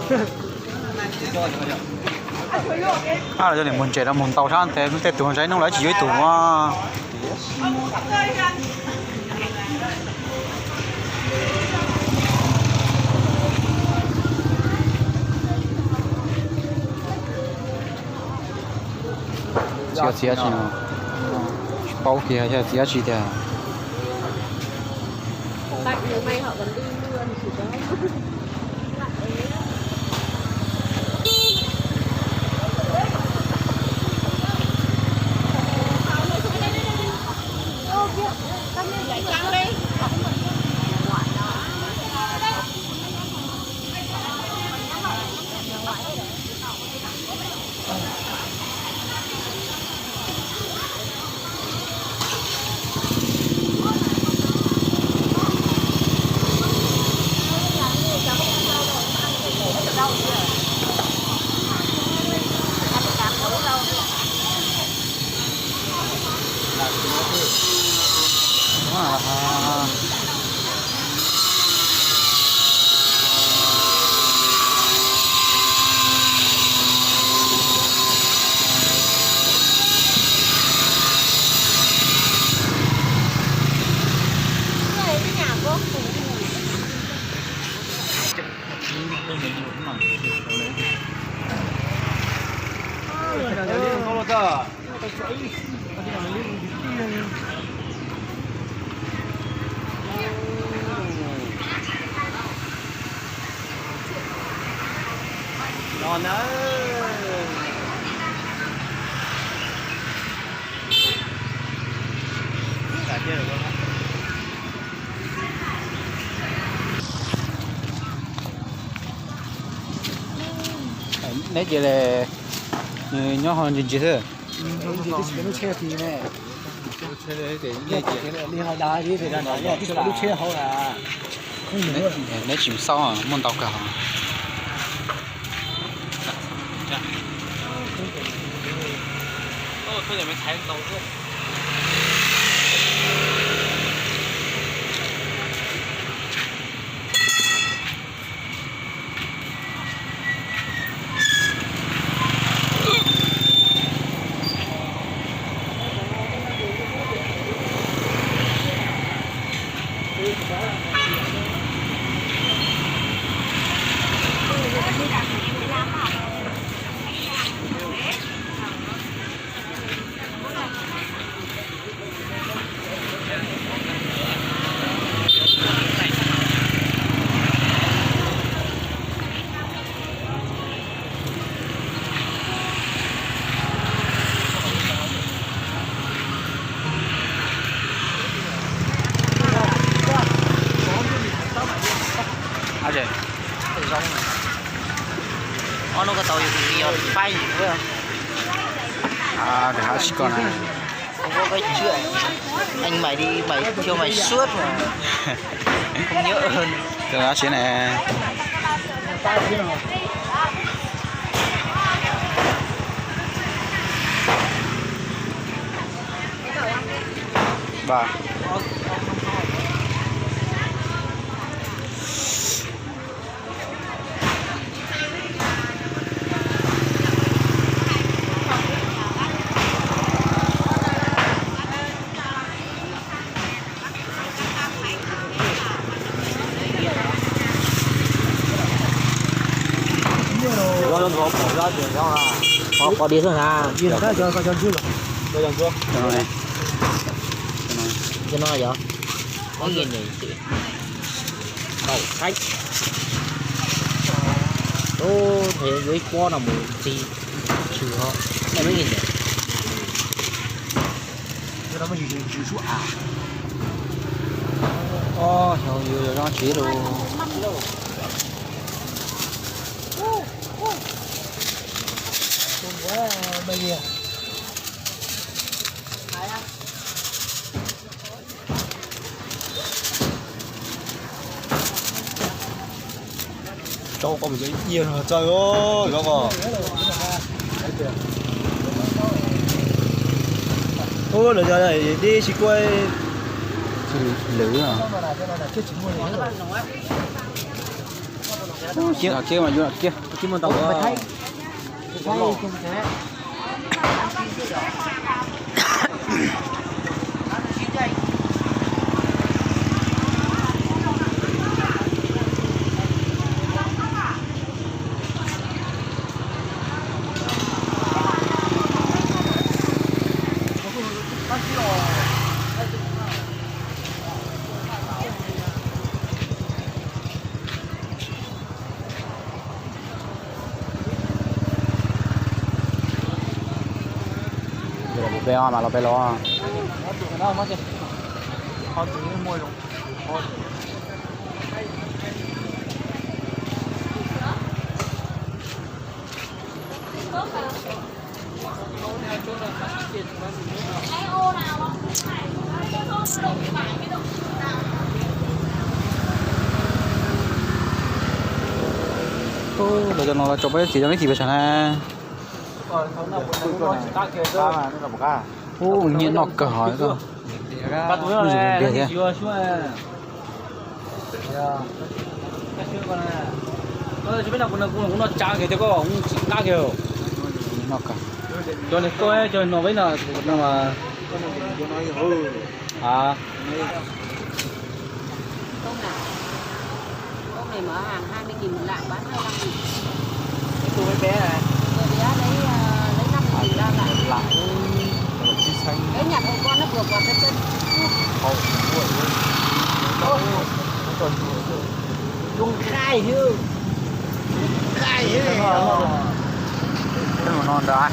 Ab, los yog niam mus ntses rau mus ntaus sab ntes tej tus zais noob lawv tsis yuav ib tug mas. Txiav txiav tsis, tsis paub kiag yog txiav tsis tiag. No na. Neb ces nyob ho ntsis ntsis xwb. Neb tsis xauj, muaj ntau kawg. Ob hnub ko tau yus tus tij yog faib yus. Tus hab tsis koj na. Anh mày đi, mày kêu mày suốt mà. Không nhớ ơn. Tus hab tsis ne. Qhov qhov di xwb na. Cov no yog ib nws tim kaum thaib. Ub, yuav ib pob no mus txi tshwm ho. Ob, xyov yus yog zoo tsev lus. Rau koj mus cov iab no txawj os, rau koj. Ub, lawv cov dib tsis kuaj. Lwm. Kiag mas yuav kiag. Peb mas los peb los. Ub, lawv cov no los tso peb txiv cov me kis pes tsawg na. Ub, nyiam noj kawg hov. Noj kawg. Cov niag tuaj cov no peb no, no mas. Cốc này, cốc này mở hàng hai mươi nghìn một lạng, bán hai lăm nghìn. Cái cô bé bé này. Cô bé bé lấy, ờ, lấy năm mươi nghìn ba lạng. Lạ. Cái nhà của con nó vừa quạt cái chân. Không, không, không. Chúng khai hư. Khai hư. Cái màu non đó.